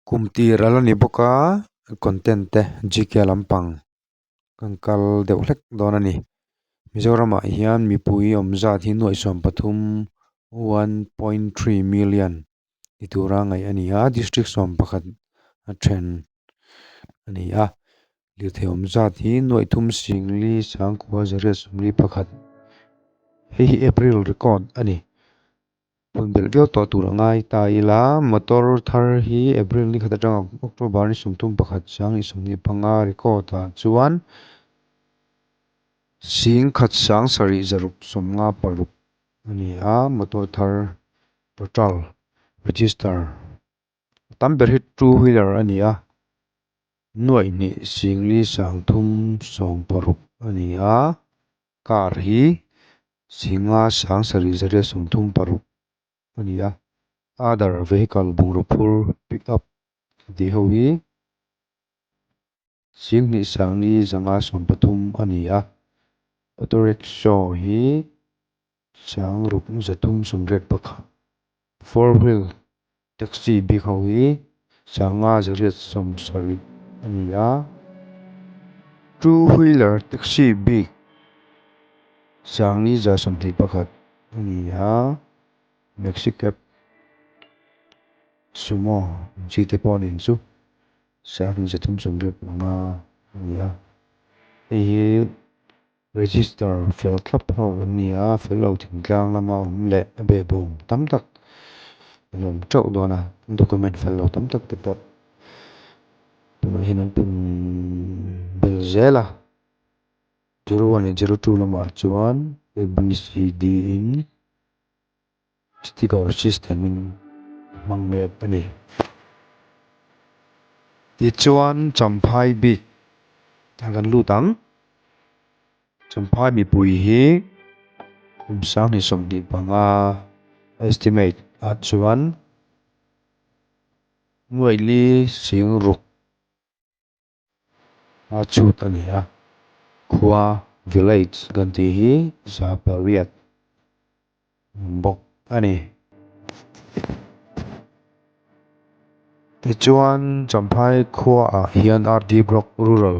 Kum tir a la ni bawk a content te gk lampang kan kal deuh hlek dawn a ni. Mizoramah hian mipui awm zat hi nuaih 13, 1.3 million ni tura ngaih a ni a, district 11 a then a ni a. Lirthei awm zat hi nuaih thum singli sangkua zariat 41 hei hi April record a ni. Phun belh viau tawh tur a ngai ta ila, motor thar hi April ni khat atanga October ni 31 2025 record ah chuan 17,756 a ni a, motor thar total register a tam ber hi two wheeler a ni a, 2,4,360 a ni a, car hi 5,736 a ni a, other vehicle bungraw phur pick up tih ho hi 2,513 a ni a, auto rickshaw hi 6,381, four wheel taxi bik ho hi 5,870 a ni a, two wheeler taxi bik 4,121 a ni a, maxi cab sumo ang chi te pawh nen chu 2,385 a ni a, hei hi. Register fel thlap ho an ni a, fel lo thingtlang lama awm leh a behbawm tam tak an awm teuh dawn a, document fel lo tam tak te pawh tunah hian an pun bel zel a, 01 leh 02 lamah chuan A B C D in Sticker system in hmang mek a ni. Tichuan Champhai bik a kan lut ang. Champhai mipui hi kum 2025 estimate ah chuan nuaih li sing ruk a chhut a ni a, khua village kan tih hi 800 bawk a ni. Tichuan Champhai khuaah hian RD Block Rural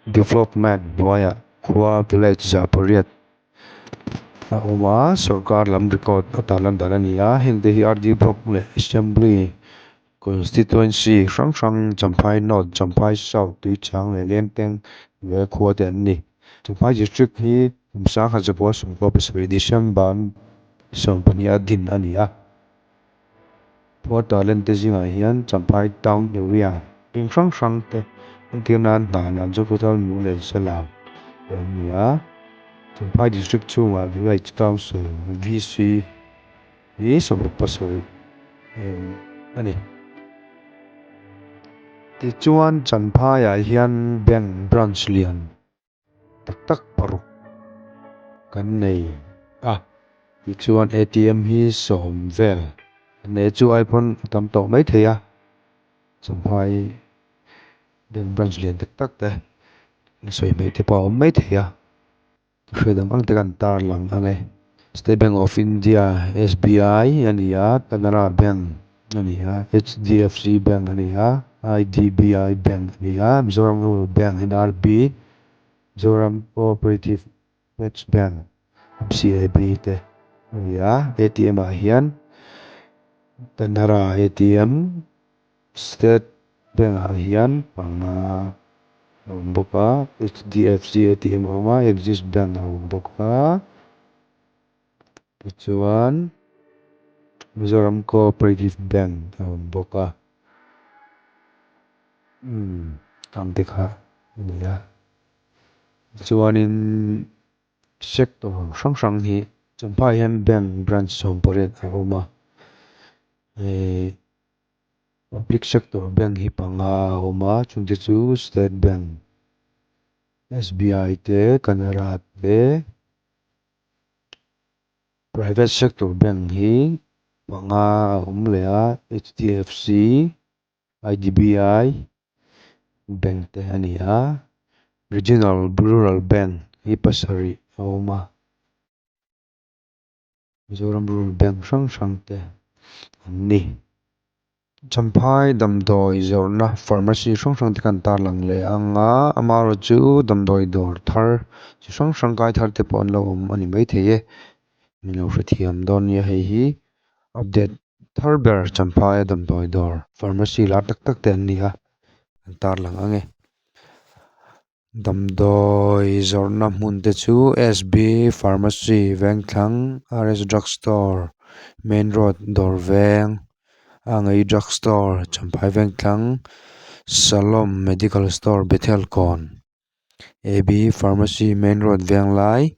Development hnuaiah khua village 800 a awm a, sorkar lam record a tarlan dan a ni a, hengte hi RD Block leh Assembly Constituency hrang hrang Champhai North, Champhai South, Tuichang leh Lengteng leh khua te an ni. Champhai District hi kum 1997 December 12 a din a ni a. Khua talent te zingah hian Champhai Town Area hring hrang hrang te entir nan hna lam chu Khawthal Mu leh Sela te an ni a. Champhai District chhungah Village Council, VC, hi 67 a ni. Tichuan Champhaiah hian bank branch lian tak tak paruk kan nei a, tichuan atm hi 10 vel an nei a, chu ai pawn a tam tawh mai thei a, Champhai bank branch lian tak tak te sawi hmeih te pawh a awm mai thei a. Hriat ang ang te kan tar lang ang e. State Bank of India, SBI, a ni a, Canara Bank a ni a, HDFC Bank a ni a, IDBI Bank a ni a, Mizoram Rural Bank, NRB, Mizoram Cooperative Pets Bank, MCAB, te a ni a. ATM ah hian Canara ATM, State Bank ah hian panga a awm bawk a, HDFC ATM a awm a, Axis Bank a awm bawk a, tichuan Mizoram Cooperative Bank a awm bawk a, umm ang te kha a ni a, tichuanin sector hrang hrang hi Champhai hian bank branch 18 a awm a, hei. Public sector bank hi panga a awm a, chungte chu State Bank, SBI te, Canara te, Private sector bank hi panga a awm leh a, HDFC, IDBI bank te a ni a, Regional Rural Bank hi pasarih a awm a. Mizoram Rural Bank hrang hrang te an ni. Champhai damdawi zawrhna pharmacy hrang hrang te khan tarlang leh ang a amaherawhchu damdawi dawr thar chi hrang hrang kai thar te pawh an lo awm a ni maithei e min lo hrethiam dawn nia hei hi update thar ber Champhai a damdawi dawr pharmacy lar tak tak te an ni a an tarlang ang e. Damdawi zawrhna hmun te chu S_B pharmacy Vengthlang R_S drug store main road dawr veng a ngei drug store Champhai Vengthlang Salom medical store Bethel kawn A_B pharmacy main road Venglai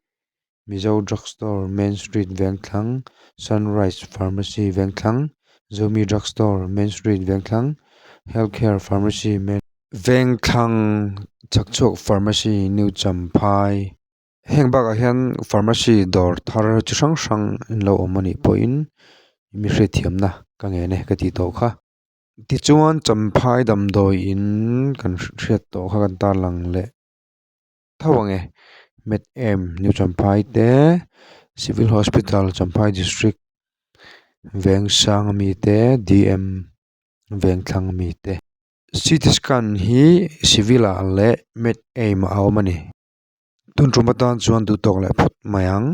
Mizo drug store main street Vengthlang sunrise pharmacy Vengthlang Zomi drug store main street Vengthlang health care pharmacy main. Vengthlang chhakchhuak pharmacy new Champhai heng bakah hian pharmacy dawr thar chi hrang hrang an lo awm anih pawhin mi hriatthiamna ka ngen e ka tih tawh kha. Tichuan Champhai damdawi in kan hriat tawh kha kan tarlang leh tho ang e med em new Champhai te civil hospital Champhai district Vengsang ami te D M Vengthlang ami te. C_T scan hi civil ah leh med aim ah a awm a ni tun tum atan chuan duh tawk leh phawt mai ang.